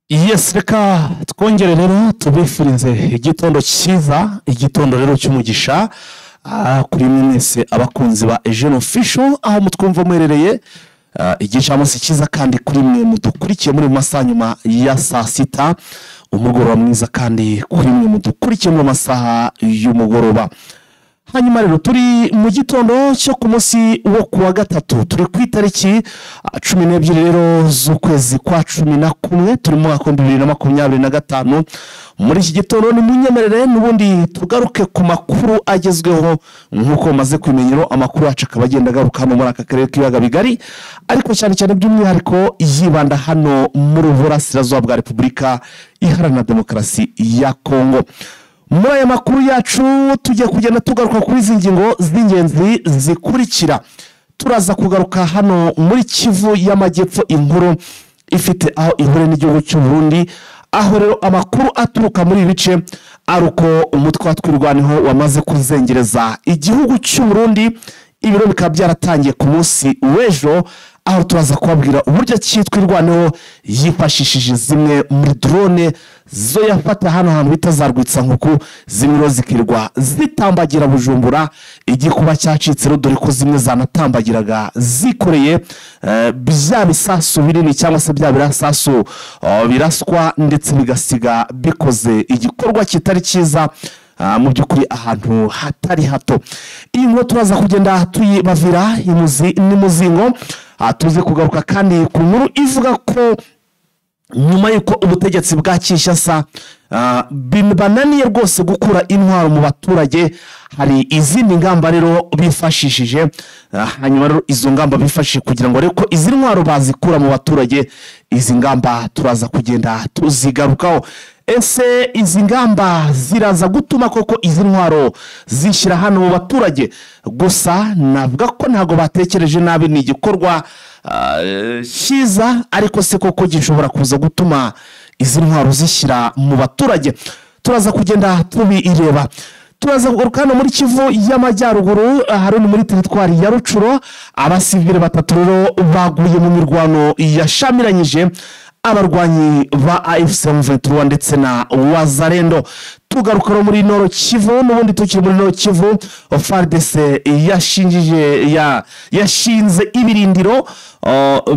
Yes, reka twongere rero tubifurize igitondo cyiza, igitondo rero cy'umugisha kuri mwe mwese abakunzi ba Eugene Official aho mutwumva muherereye, igicamunsi cyiza kandi kuri mwe mudukurikiye muri mu masaha nyuma ya saa sita, umugoroba mwiza kandi kuri mwe mudukurikiye mu masaha y'umugoroba. Hanyuma rero turi mu gitondo cyo ku munsi wo kuwa gatatu, turi ku itariki 12 rero z'ukwezi kwa 11, turi mu mwaka 2025. Muri iki gitondo ni munyemerere n'ubundi tugaruke ku makuru agezweho nk'uko mumaze kubimenyero. Amakuru yacu akaba agenda agaruka hano muri aka karere k'ibiyaga bigari, ariko cyane cyane by'umwihariko yibanda hano muri Burasirazuba bwa Repubulika Iharanira Demokarasi ya Kongo. Muri aya makuru yacu tugiye kugenda tugaruka kuri izi ngingo z'ingenzi zikurikira. Turaza kugaruka hano muri Kivu y'Amajyepfo, inkuru ifite aho ihuriye n'igihugu cy'u Burundi, aho rero amakuru aturuka muri ibi bice ari uko umutwe wa Twirwaneho wamaze kuzengereza igihugu cy'u Burundi. Ibiro bikaba byaratangiye ku munsi w'ejo, aho turaza kubabwira uburyo ki Twirwaneho yifashishije zimwe muri drone zo yafata hano hantu bita za Rwitsankuku, zimwe rero zikirwa zitambagira Bujumbura, igikuba cyacitse rero, dore ko zimwe zanatambagiraga zikoreye bya bisasu binini cyangwa se bya birasasu biraswa ndetse bigasiga bikoze igikorwa kitari cyiza mu by'ukuri ahantu hatari hato. Iyi nkuru turaza kugenda tuyibavira imuzi n'imuzingo. Tuze kugaruka kandi ku nkuru ivuga ko nyuma y'uko ubutegetsi bwa Kinshasa bananiye rwose gukura intwaro mu baturage, hari izindi ngamba rero bifashishije. Hanyuma rero izo ngamba bifashishije kugira ngo rero ko izi ntwaro bazikura mu baturage, izi ngamba turaza kugenda tuzigarukaho. Ese izi ngamba ziraza gutuma koko izi ntwaro zishyira hano mu baturage? Gusa navuga ko ntabwo batekereje nabi, ni igikorwa cyiza, ariko se koko gishobora kuza gutuma izi ntwaro zishyira mu baturage? Turaza kugenda tubireba. Turaza kugaruka hano muri Kivu y'Amajyaruguru, hari ni muri teritwari ya Rucuro, abasivile batatu rero baguye mu mirwano yashamiranyije abarwanyi ba AFC M23 ndetse na Wazalendo. Tugaruka rero muri Nord Kivu, n'ubundi tukiri muri Nord Kivu, FARDC yashinze ibirindiro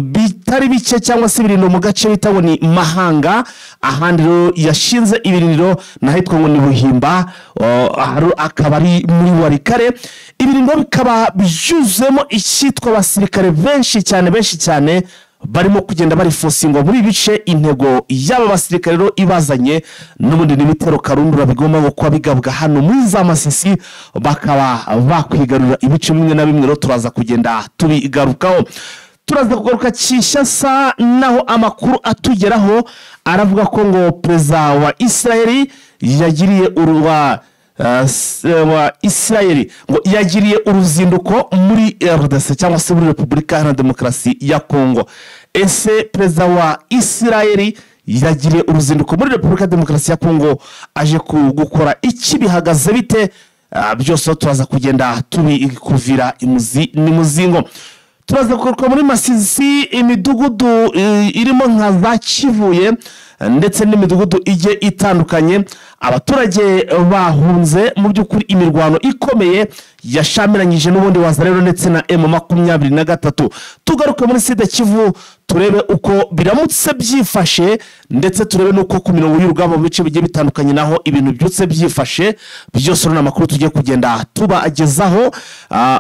bitari bike cyangwa se ibirindiro mu gace bita ngo ni Mahanga. Ahandi rero yashinze ibirindiro n'ahitwa ngo ni Buhimba, akaba ari muri Walikale. Ibirindiro bikaba byuzuyemo icyitwa abasirikare benshi cyane, benshi cyane barimo kugenda barifosingwa muri bice. Intego y'aba basirikare rero ibazanye n'ubundi n'ibitero karundura bigomba kuba bigabwa hano muri za Masisi, bakaba bakwigarurira ibice bimwe na bimwe. Rero turaza kugenda tubigarukaho. Turaza kugaruka Kinshasa, naho amakuru atugeraho aravuga ko ngo perezida wa Israeli yagiriye uruwa wa Israeli ngo yagiriye uruzinduko muri RDC cyangwa se muri Repubulika Iharanira Demokarasi ya Kongo. Ese perezida wa Israeli yagiriye uruzinduko muri Repubulika ya Demokarasi ya Kongo aje gukora iki? Bihagaze bite? Byose turaza kugenda tubikuvira imuzi n'imuzingo. Turaza kugaruka muri Masisi, imidugudu irimo nka za Kivuye ndetse n'imidugudu igiye itandukanye, abaturage bahunze mu by'ukuri imirwano ikomeye yashamiranyije n'ubundi Wazalendo ndetse na M23. Tugaruke muri Sud Kivu turebe uko biramutse byifashe, ndetse turebe n'uko ku mirongo y'urugamba mu bice bigiye bitandukanye naho ibintu byutse byifashe. Byose ni amakuru tugiye kugenda tubagezaho.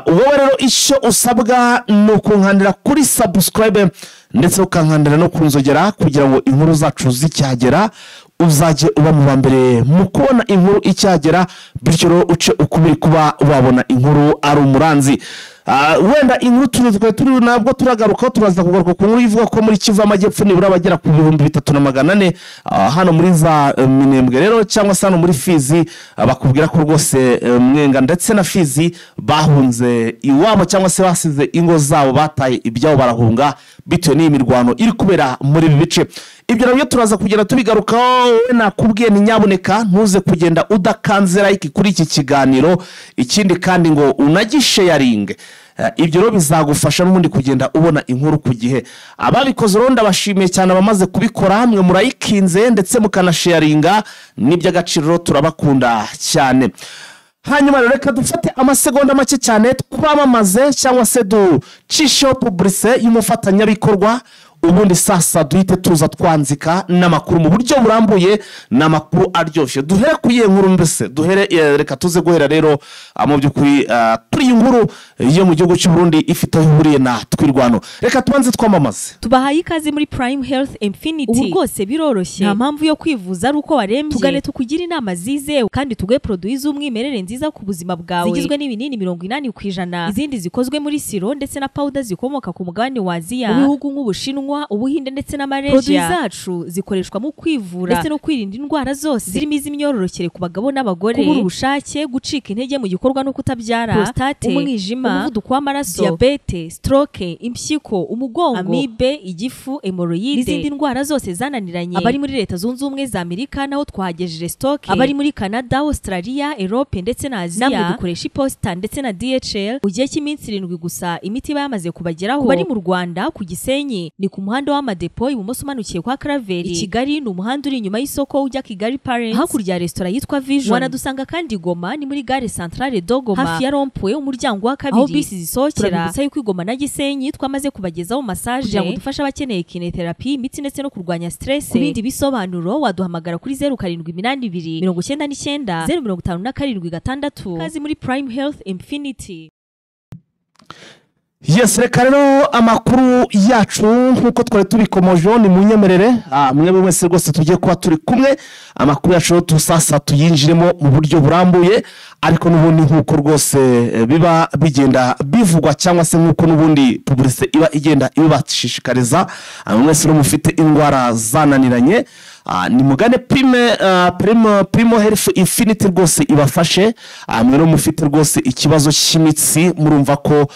Wowe rero icyo usabwa ni ukunkandira kuri subscribe ndetse ukankandira no kunzogera kugira ngo inkuru zacu zicyagera uzajye uba mu ba mbere mu kubona inkuru icyagera, bityo rero uce ukubiri kuba wabona inkuru ari umuranzi. Wenda inkuru turi nabwo turagaruka, turaza kugaruka ku nkuru ivuga ko muri Kivu Amajyepfo nibura abagera ku 3400, hano muri za Minembwe rero cyangwa se hano muri Fizi, bakubwira ko rwose Mwenga ndetse na Fizi bahunze iwabo cyangwa se basize ingo zabo, bataye ibyabo barahunga bitewe n'iyi mirwano iri kubera muri ibi bice. Ibyo nabyo turaza kugenda tubigarukaho. Wowe nakubwiye ni nyabuneka ntuze kugenda udakanze like kuri iki kiganiro, ikindi kandi ngo unagisharinge. Ibyo rero bizagufasha n'ubundi kugenda ubona inkuru ku gihe. Ababikoze rero ndabashimiye cyane, abamaze kubikora hamwe murayikinze ndetse mukanasharinga, n'iby'agaciro, turabakunda cyane. Hanyuma rero reka dufate amasegonda make cyane twamamaze cyangwa se ducisheho publicité y'umufatanyabikorwa, ubundi sasa duhite tuza twanzika n'amakuru mu buryo burambuye n'amakuru aryoshye. Duhere ku iyihe nkuru mbese? Duhere reka tuze guhera rero mu by'ukuri kuri iyi nkuru yo mu gihugu cy'u Burundi ifite aho ihuriye na Twirwano. Reka tubanze twamamaze. Tubahaye ikaze muri Prime Health Infinity. Ubu rwose biroroshye, nta mpamvu yo kwivuza ari uko warembye. Tugane tukugire inama zizewe kandi tuguhe produits z'umwimerere nziza ku buzima bwawe, zigizwe n'ibinini 80%, izindi zikozwe muri sirop ndetse na powder zikomoka ku mugabane wa Aziya, mu bihugu nk'Ubushinwa, Ubuhinde ndetse na Malaysia. Produits zacu zikoreshwa mu kwivura ndetse no kwirinda indwara zose zirimo iz'imyororokere ku bagabo n'abagore, kubura ubushake, gucika intege mu gikorwa no kutabyara, prostate, umwijima, umuvuduko w'amaraso, diyabete, stroke, impyiko, umugongo, amibe, igifu, hémorroïde n'izindi ndwara zose zananiranye. Abari muri Leta Zunze Ubumwe za Amerika naho twahagejeje stock, abari muri Canada, Australia, Europe ndetse na Aziya namwe dukoresha iposita ndetse na DHL. Mu gihe cy'iminsi 7 gusa imiti iba yamaze kubageraho. Ku bari mu Rwanda, ku Gisenyi ni ku muhanda w'amadepo, ibumoso umanukiye kwa Karaveri. I Kigali ni umuhanda uri inyuma y'isoko ujya Kigali Parents, hakurya ya resitora yitwa Vision. Wanadusanga kandi Goma, ni muri gare centrale de Goma, hafi ya rond-point, umuryango wa kabiri aho bisi zisohokera. Turabibutsa yuko i Goma na Gisenyi twamaze kubagezaho massage kugira ngo dufashe abakeneye kinetherapy, imitsi ndetse no kurwanya stress. Ku bindi bisobanuro waduhamagara kuri 0782 99 057 6. Kazi muri Prime Health Infinity. Yes, reka rero amakuru yacu nk'uko twari tubikomojeho, ni munyemerere mwebwe mwese rwose tugiye kuba turi kumwe, amakuru yacu rero tusasa tuyinjiremo mu buryo burambuye. Ariko n'ubundi nk'uko rwose biba bigenda bivugwa cyangwa se nk'uko n'ubundi publicité iba igenda ibibashishikariza, mwese rero mufite indwara zananiranye, ni mugane Primo Health Infinity rwose ibafashe. Mwe rero mufite rwose ikibazo cy'imitsi, murumva ko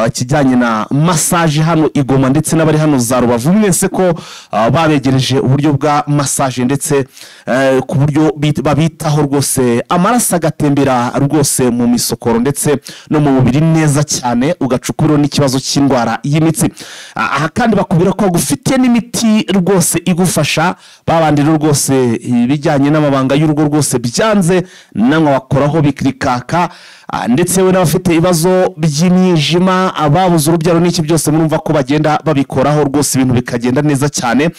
ikijyanye na massage hano i Goma ndetse n'abari hano za Rubavu mwese ko babegereje uburyo bwa massage ndetse ku buryo babitaho rwose, amaraso agatembera rwose mu misokoro ndetse no mu mubiri neza cyane, ugacukura n'ikibazo cy'indwara y'imitsi. Aha kandi bakubwira ko bagufitiye n'imiti rwose igufasha babandi rero rwose ibijyanye n'amabanga y'urugo rwose byanze, namwe bakoraho bikirikaka. Ndetse we n'abafite ibibazo by'imyijima, ababuze urubyaro n'iki byose, murumva ko bagenda babikoraho rwose ibintu bikagenda neza cyane.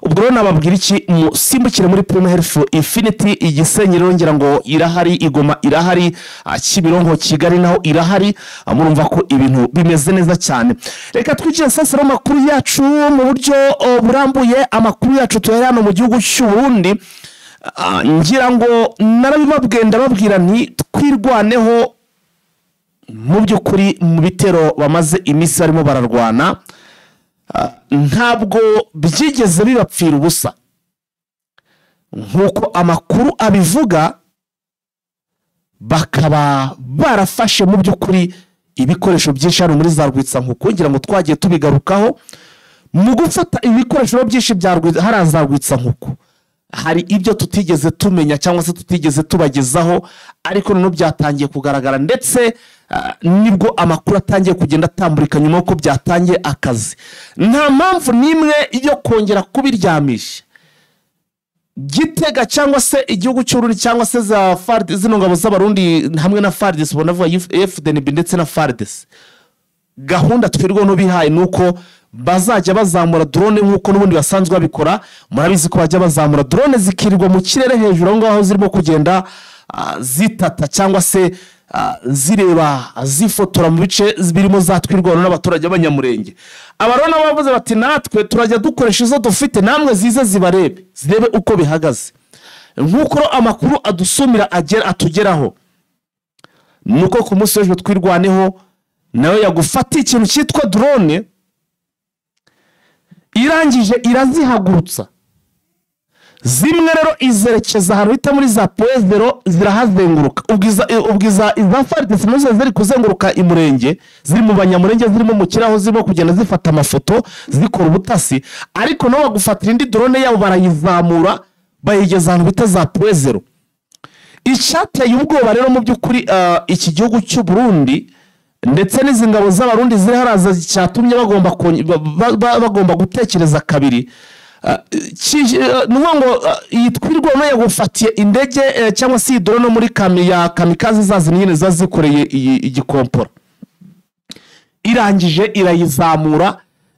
Ubwo rero nababwira iki? Musimbukire muri Prime Health Infinity. Igisenyi rero ngira ngo irahari, Igoma irahari, Kimironko, Kigali naho irahari. Murumva ko ibintu bimeze neza cyane. Reka twinjire sasa rero amakuru yacu mu buryo burambuye. Amakuru yacu tuyari hano mu gihugu cy'u Burundi. Ngira ngo narabibabwiye, ndababwira nti Twirwaneho mu by'ukuri mu bitero bamaze iminsi barimo bararwana, ntabwo byigeze bibapfira ubusa. Nk'uko amakuru abivuga, bakaba barafashe mu by'ukuri ibikoresho byinshi hano muri za Rwitsankuku. Ngira ngo twagiye tubigarukaho. Mu gufata ibikoresho byinshi bya hariya za Rwitsankuku, hari ibyo tutigeze tumenya cyangwa se tutigeze tubagezaho, ariko noneho byatangiye kugaragara ndetse nibwo amakuru atangiye kugenda atambulika nyuma y'uko byatangiye akazi. Nta mpamvu n'imwe yo kongera kubiryamisha Gitega cyangwa se igihugu cy'Uburundi cyangwa se za FARDC, zino ngabo z'Abarundi hamwe na FARDC, ubona avuga FDNB ndetse na FARDC. Gahunda Twirwaneho bihaye ni uko bazajya bazamura drone nk'uko n'ubundi basanzwe babikora. Murabizi ko bajya bazamura drone zikirirwa mu kirere hejuru aho ngaho, zirimo kugenda zitata cyangwa se zireba, zifotora mu bice birimo za Twirwaneho n'abaturage b'Abanyamurenge. Aba rero nabo bavuze bati: "Natwe turajya dukoresha izo dufite, namwe zize zibarebe, zirebe uko bihagaze." Nk'uko rero amakuru adusumira agera atugeraho, ni uko ku munsi w'ejo Twirwaneho nawe yagufatiye ikintu cyitwa drone, irangije irazihagurutsa zimwe rero izerekeza ahantu hita muri za Point Zéro, zirahazenguruka. Ubwo iza FARDC nazo ziri kuzenguruka imurenge, ziri mu Banyamurenge, zirimo mu kiraho, zirimo kugenda zifata amafoto, zikora ubutasi. Ariko nabo bagufatira indi drone yabo, barayizamura, bayigeza ahantu bita za Point Zéro. Icyateye ubwoba rero mu by'ukuri iki gihugu cy'u Burundi Ndetse n'izi ngabo z'Abarundi ziri haraza cyatumye bagomba gutekereza kabiri. Ngo iyi Twirwaneho yagufatiye indege cyangwa se iyi drone muri ya kamikaze zazi nyine zazikoreye igikompora, irangije irayizamura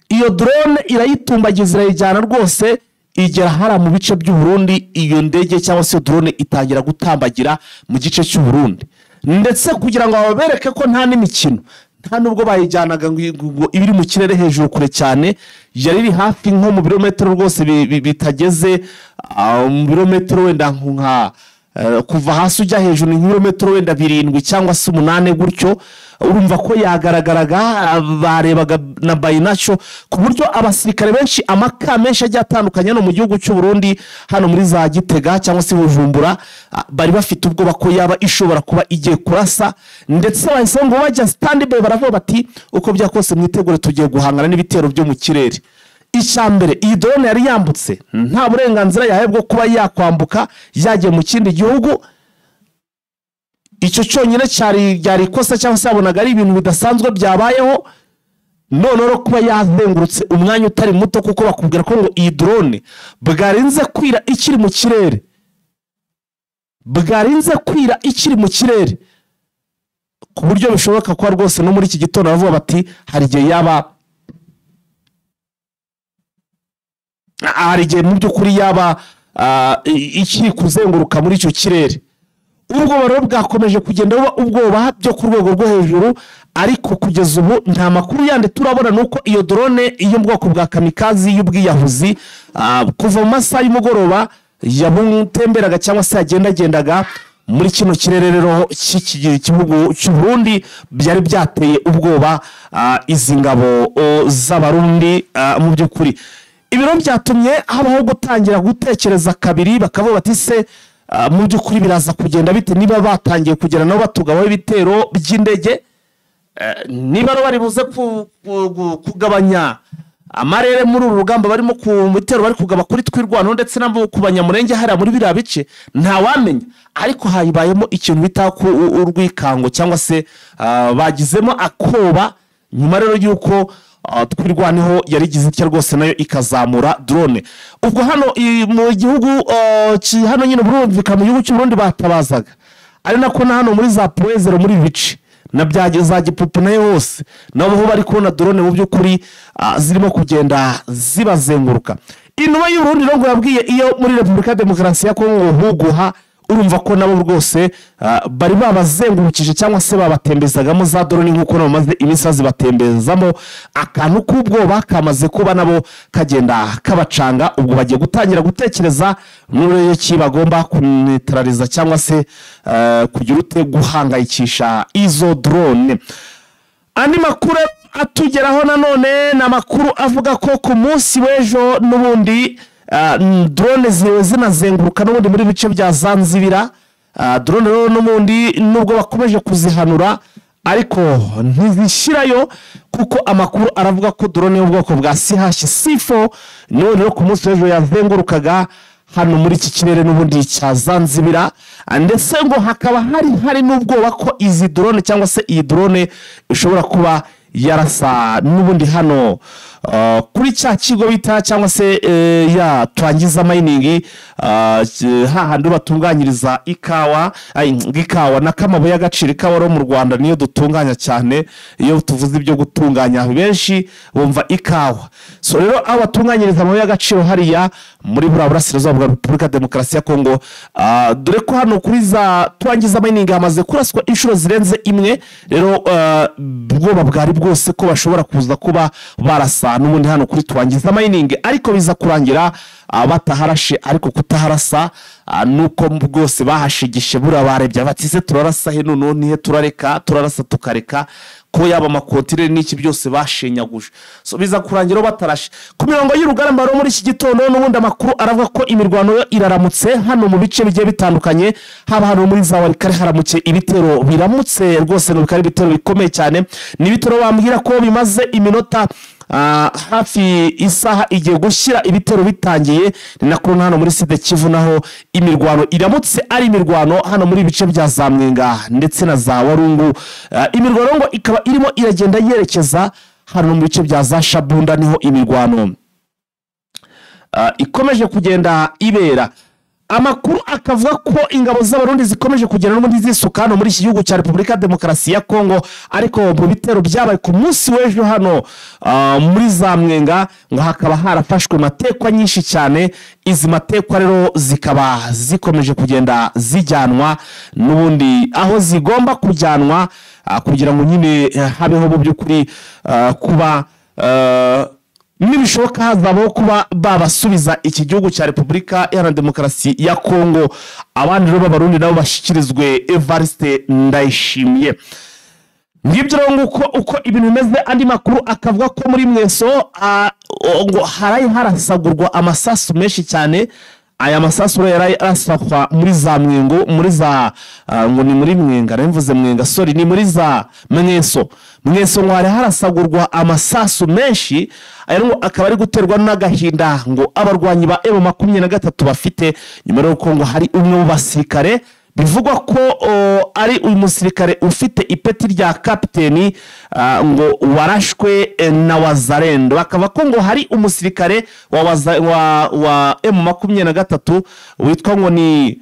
iyo drone irayitumbagiza irayijyana rwose igera hara mu bice by'u Burundi. Iyo ndege cyangwa se drone itangira gutambagira mu gice cy'u Burundi, ndetse kugira ngo babereke ko nta n'imikino, nta nubwo bayijyanaga ngo ibiri mu kirere hejuru kure cyane, yari iri hafi nko mu birometero rwose bitageze mu birometero wenda nka kuva hasi ujya hejuru ni nk'ibirometero wenda 7 cyangwa se 8 gutyo. Urumva ko yagaragaraga, barebaga na bayinaco, ku buryo abasirikare benshi amaka menshi agiye atandukanye no mu gihugu cy'u Burundi hano muri za Gitega cyangwa se Bujumbura bari bafite ubwoba ko yaba ishobora kuba igiye kurasa, ndetse bahise ngo bajya stand by baravuga bati uko byakose mwitegure tugiye guhangana n'ibitero byo mu kirere. Icyambere, iyi drone yari yambutse nta burenganzira yahawe bwo kuba yakwambuka yagiye mu kindi gihugu. Icyo cyonyine cyari ikosa cyangwa se yabonaga ari ibintu bidasanzwe byabayeho. None kuba yazengurutse umwanya utari muto, kuko bakubwira ko ngo iyi drone bwarinze kwira ikiri mu kirere, bwarinze kwira ikiri mu kirere, ku buryo bishoboka ko rwose no muri iki gitondo bavuga bati hari igihe yaba, hari igihe mu by'ukuri yaba ikiri kuzenguruka muri icyo kirere. Ubwoba rero bwakomeje kugenda buba ubwoba byo ku rwego rwo hejuru, ariko kugeza ubu nta makuru yandi turabona nuko iyo drone yo mu bwoko bwa kamikazi y'ubwiyahuzi kuva mu masaha y'umugoroba yabutemberaga cyangwa se yagendagendaga muri kino kirere rero cy'iki gihugu cy'u Burundi, byari byateye ubwoba izi ngabo z'Abarundi mu by'ukuri. Ibiro byatumye habaho gutangira gutekereza kabiri, bakavuga bati se mu by'ukuri biraza kugenda bite niba batangiye kugera nabo batugabaho ibitero by'indege, niba bari buze kugabanya amarere muri uru rugamba barimo ku bitero bari kugaba kuri Twirwaneho ndetse nabo ku Banyamurenge hariya muri biriya bice, ntawamenya. Ariko hayibayemo ikintu bita ku urwikango cyangwa se bagizemo akoba nyuma rero yuko Twirwaneho yarigize icyo rwose nayo ikazamura drone. Ubwo hano mu gihugu hano nyine burumvika mu gihugu cy'u Burundi batabazaga, ari nako na hano muri za Poezero muri bice na bya Gipupu nayo hose nabo bari kubona drone mu by'ukuri zirimo kugenda zibazenguruka. Inuma y'u Burundi rero yabwiye iyo muri Repubulika Demokarasi ya Kongo huguha, urumva ko nabo rwose bari babazengurukije cyangwa se babatembezagamo za drone nkuko bamaze imisazi batembezamo. Akantu k'ubwoba kamaze kuba nabo kagenda kabacanga, ubwo bagiye gutangira gutekereza n'uburyo ki bagomba kuneutraliza cyangwa se kugira ute guhangayikisha izo drone. Andi makuru atugeraho nanone ni amakuru avuga ko ku munsi w'ejo n'ubundi drone zinazenguruka n'ubundi muri bice bya Zanzibira. Drone rero n'ubundi nubwo bakomeje kuzihanura ariko ntizishirayo, kuko amakuru aravuga ko drone y'ubwoko bwa CH-C4 none rero ku munsi w'ejo yazengurukaga hano muri iki kirere n'ubundi cya Zanzibira, ndetse ngo hakaba hari n'ubwoba ko izi drone cyangwa se iyi drone ishobora kuba yarasa n'ubundi hano kuri cya kigo bita cyangwa se ya Twangiza Mining, hahandi batunganyiriza ikawa, ikawa n'akamabuye y'agaciro. Ikawa ro mu Rwanda niyo dutunganya cyane, iyo tuvuze ibyo gutunganya benshi bumva ikawa. So rero aho batunganyiriza amabuye y'agaciro hariya muri burasirazuba bwa Repubulika Demokarasi ya Kongo, dore ko hano kuri za Twangiza Mining hamaze kuraswa inshuro zirenze imwe. Rero ubwoba bwari bwose ko bashobora kuza kuba barasa n'ubundi hano kuri Twangiza Mining, ariko biza kurangira bataharashe. Ariko kutaharasa nuko bwose bahashigishe burabarebye bati se turarasa he none nihe turareka, turarasa tukareka ko yaba amakontineri n'iki byose bashenyaguje. So biza kurangira batarashe. Ku mirongo y'urugamba ro muri iki gitondo n'ubundi amakuru aravuga ko imirwano yo iraramutse hano mu bice bigiye bitandukanye, haba hano muri za Walikale haramutse ibitero biramutse rwose, n'ubikari ibitero bikomeye cyane. Ni ibitero bambwira ko bimaze iminota Hafi isaha igiye gushyira ibitero bitangiye. Ni nako hano muri Sud Kivu naho imirwano iramutse ari imirwano hano muri ibice bya za Mwenga ndetse na za Warungu. Imirwano ngo ikaba irimo iragenda yerekeza hano mu bice bya za Shabunda, niho imirwano ikomeje kugenda ibera. Amakuru akavuga ko ingabo z'Abarundi zikomeje kugenda n'ubundi zisuka hano muri iki gihugu cya Repubulika Demokarasi ya Kongo, ariko mu bitero byabaye ku munsi w'ejo hano muri za Mwenga ngo hakaba harafashwe matekwa nyinshi cyane. Izi matekwa rero zikaba zikomeje kugenda zijyanwa n'ubundi aho zigomba kujyanwa, kugira ngo nyine habeho mu by'ukuri kuba nibishoboka hazabaho kuba babasubiza iki gihugu cya Repubulika Iharanira Demokarasi ya Kongo, abandi rero b'Abarundi nabo bashyikirizwe Evariste Ndayishimiye. Ngibyo rero nguko uko ibintu bimeze. Andi makuru akavuga ko muri Mweso ngo harayi harasagurwa amasasu menshi cyane. Aya masasu rero yari arasakwa muri za Mwengo, muri za ngo ni muri Mwenga, mvuze Mwenga, sorry, ni muri za Mweso. Mweso ngo hari harasagurwa amasasu menshi, aya ngo akaba ari guterwa n'agahinda ngo abarwanyi ba M23 bafite, nyuma y'uko ngo hari umwe mu basirikare bivugwa ko ari uyu musirikare ufite ipeti rya kapiteni ngo warashwe na Wazalendo. Bakaba ko ngo hari umusirikare wa M23 witwa ngo ni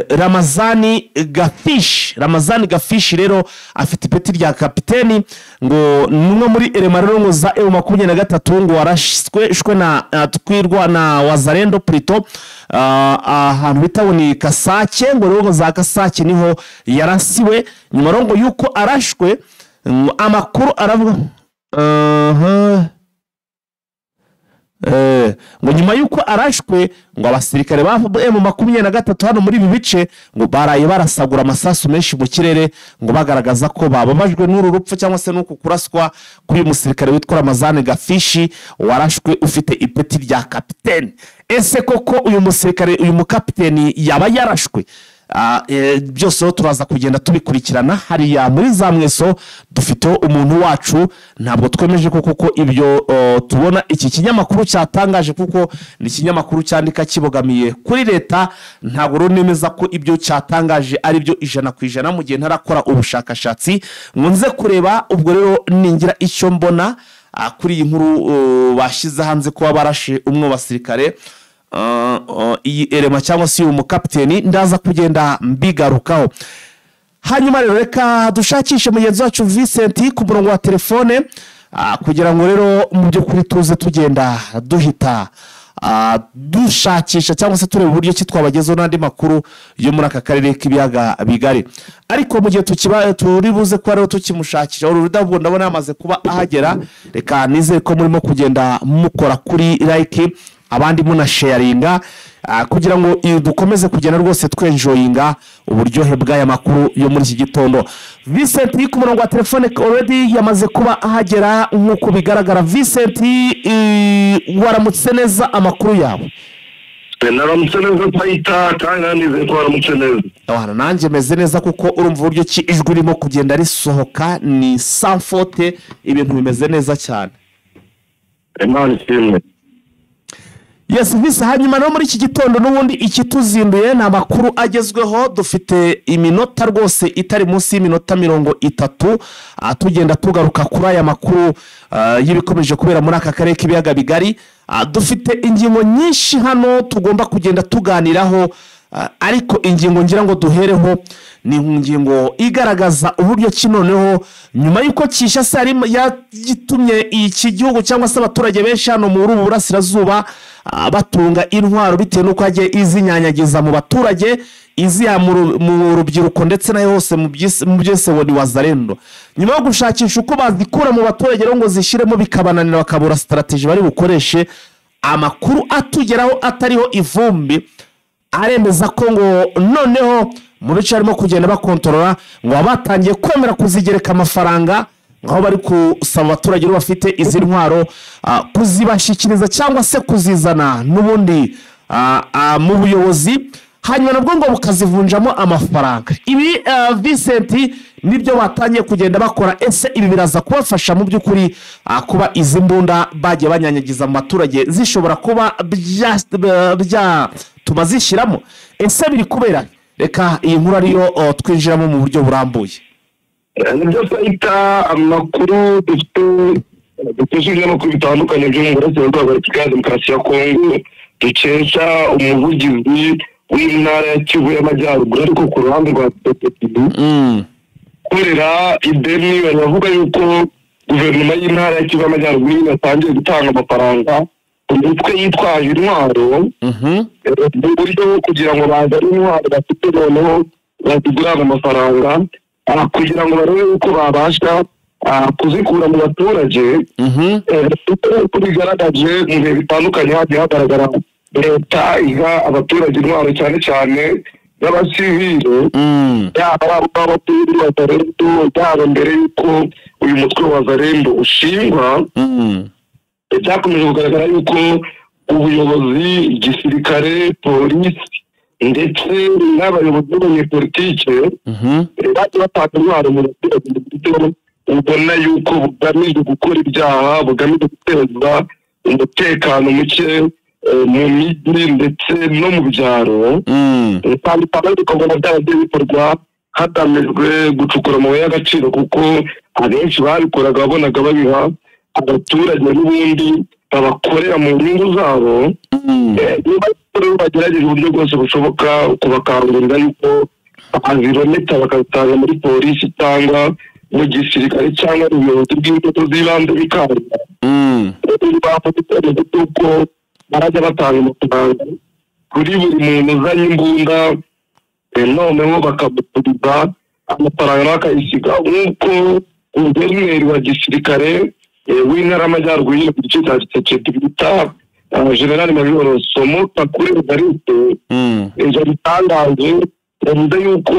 Ramazani Gafish. Ramazani Gafish rero afite ipeti rya kapiteni, ngo numwe muri elemarero ngo za M23 ngo warashwe shwe na twirwa na Wazalendo plutôt ahantu bita ni Kasake, ngo rero za Kasake niho yarasiwe. Nyuma ngo yuko arashwe, amakuru aravuga ngo nyuma yuko arashwe ngo abasirikare ba M23 hano muri ibi bice ngo baraye barasagura amasasu menshi mu kirere, ngo bagaragaza ko bababajwe n'uru rupfu cyangwa se n'uku kuraswa kuri uyu musirikare witwa Ramazani Gafishi warashwe ufite ipeti rya kapiteni. Ese koko uyu musirikare, uyu mukapiteni yaba yarashwe? Byose turaza kugenda tubikurikirana hariya muri za Mweso. Dufite umuntu wacu, ntabwo twemeje ko kuko ibyo tubona iki kinyamakuru cyatangaje, kuko ni ikinyamakuru cyandika kibogamiye kuri leta, ntabwo rero nemeza ko ibyo cyatangaje ari byo 100% mu gihe ntarakora ubushakashatsi ngo nze kureba. Ubwo rero ningira icyo mbona kuri iyi nkuru bashyize hanze kuba barashe umwe basirikare iyi erema cyangwa se uyu mukapiteni, ndaza kugenda mbigarukaho. Hanyuma rero reka dushakishe mugenzi wacu Vincent ku murongo wa telefone, kugira ngo rero mu by'ukuri tuze tugenda duhita dushakisha cyangwa se tureba uburyo ki twabagezeho n'andi makuru yo muri aka karere k'ibiyaga bigari. Ariko mu gihe tukiba turi buze kuba rero tukimushakisha, uru rudabwo ndabona yamaze kuba ahagera. Reka nizere ko murimo kugenda mukora kuri like, abandi munasharinga, kugira ngo dukomeze kugenda rwose twenjoyinga uburyohe bw'aya makuru yo muri iki gitondo. Vincent ku murongo wa telefone already yamaze kuba ahagera nk'uko bigaragara. Vincent, waramutse neza, amakuru yawe? Naramutse neza Payita, kandi nizeye ko waramutse neza. Nanjye meze neza, kuko urumva uburyo ki ijwi ririmo kugenda risohoka ni sans faute, ibintu bimeze neza cyane. Imana ishimwe. Yes, visa. Hanyuma no muri iki gitondo n'ubundi ikituzinduye ni amakuru agezweho. Dufite iminota rwose itari munsi y'iminota 30, tugenda tugaruka kuri aya makuru y'ibikomeje kubera muri aka karere k'ibiyaga bigari. Dufite ingingo nyinshi hano tugomba kugenda tuganiraho, ariko ingingo ngira ngo duhereho ni ingingo igaragaza uburyo ki noneho nyuma y'uko Kinshasa yagitumye iki gihugu cyangwa se abaturage benshi hano muri ubu burasirazuba batunga intwaro bitewe n'uko yagiye izinyanyagiza mu baturage, iziha mu rubyiruko ndetse nayo hose mu byose ngo ni Wazalendo. Nyuma yo gushakisha uko bazikura mu baturage rero ngo zishiremo bikabananira, bakabura strategy bari bukoreshe, amakuru atugeraho atariho ivumbi aremeza ko ngo noneho mu bice harimo kugenda bakontorora ngo abatangiye kwemera kuzigereka amafaranga, aho bari kusaba abaturage bafite izi ntwaro kuzibashyikiriza cyangwa se kuzizana n'ubundi mu buyobozi. Hanyuma nabwo ngo bukazivunjamo amafaranga. Ibi Vincent nibyo batangiye kugenda bakora. Ese ibi biraza kubafasha mu by'ukuri kuba izi mbunda bagiye banyanyagiza mu baturage zishobora kuba byatuma zishyiramo? Ese biri kubera? Reka iyi nkuru ariyo twinjiramo mu buryo burambuye. Nibyo twita amakuru dufite, dukesha ibinyamakuru bitandukanye byo mu burasirazuba bwa Repubulika ya Demokarasi ya Kongo, dukesha umuvugizi w'intara ya Kivu y'Amajyaruguru, ariko ku ruhande rwa PPD korera ideni, baravuga yuko guverinoma y'intara ya Kivu y'Amajyaruguru yatangiye gutanga amafaranga ku mitwe yitwaje intwaro, mu buryo bwo kugira ngo bazane intwaro bafite noneho bazigurane amafaranga, kugira ngo barebe yuko babasha kuzikura mu baturage. Uko bigaragaje mu bihe bitandukanye, hagiye hagaragara leta iha abaturage intwaro, cyane cyane y'abasivile, yaba ari abatuye Wazalendo, yaba mbere y'uko uyu mutwe wa Wazalendo ushingwa. Byakomeje kugaragara yuko ubuyobozi, igisirikare, polisi ndetse n'abayobozi b'abanyepolitike bagiye batanga intwaro mu baturage mu buryo ubona yuko bugamije gukora ibyaha, bugamije guteza umutekano muke mu mijyi ndetse no mu byaro. Kandi kandi ukabona byaragiye bikorwa hagamijwe gucukura amabuye y'agaciro, kuko abenshi babikoraga wabonaga babiha abaturage n'ubundi babakorera mu nyungu zabo. Niba rero bagerageje uburyo bwose bushoboka kubakangurira yuko baziboneka bakazitanga muri polisi cyangwa mu gisirikare cyangwa mu buyobozi bw'inzego z'ibanze bikanga, bafata icyemezo cy'uko barajya batanga amafaranga kuri buri muntu uzanye imbunda, noneho bakamusubiza amafaranga nawe akayisiga, nk'uko guverineri wa gisirikare w'intara y'Amajyaruguru nyine ku gice cya Tshisekedi bita General Major Somo Kakule Evariste yabitangaje. Yavuze yuko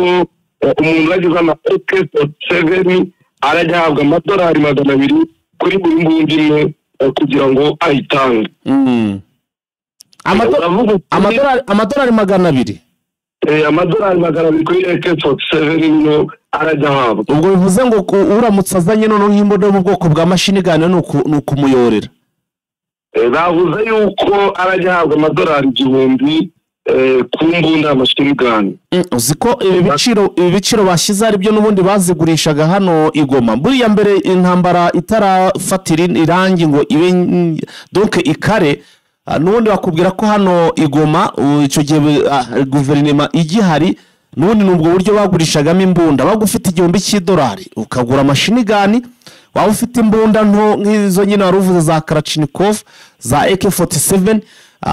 umuntu urajya uzana AK-47 arajya ahabwa $200 kuri buri mbunda imwe kugira ngo ayitange. $200? $200 kuri AK-47 niyo arajya ahabwa. Ubwo bivuze ngo uramutse azanye noneho nk'imbunda yo mu bwoko bwa machine gun ni ukumuyorera. Bavuze yuko arajya ahabwa $1,000 ku mbunda ya machine gun. Uzi ko ibi biciro bashyize ari byo n'ubundi bazigurishaga hano i Goma. Buriya mbere intambara itarafatira irangi ngo ibe donc ikare, n'ubundi bakubwira ko hano i Goma icyo gihe guverinoma igihari, n'ubundi ni ubwo buryo bagurishagamo imbunda. Bagufite $1,000 ukagura machine gun, waba ufite imbunda nto nk'izo nyine wari uvuze za Kalashnikov, za AK-47,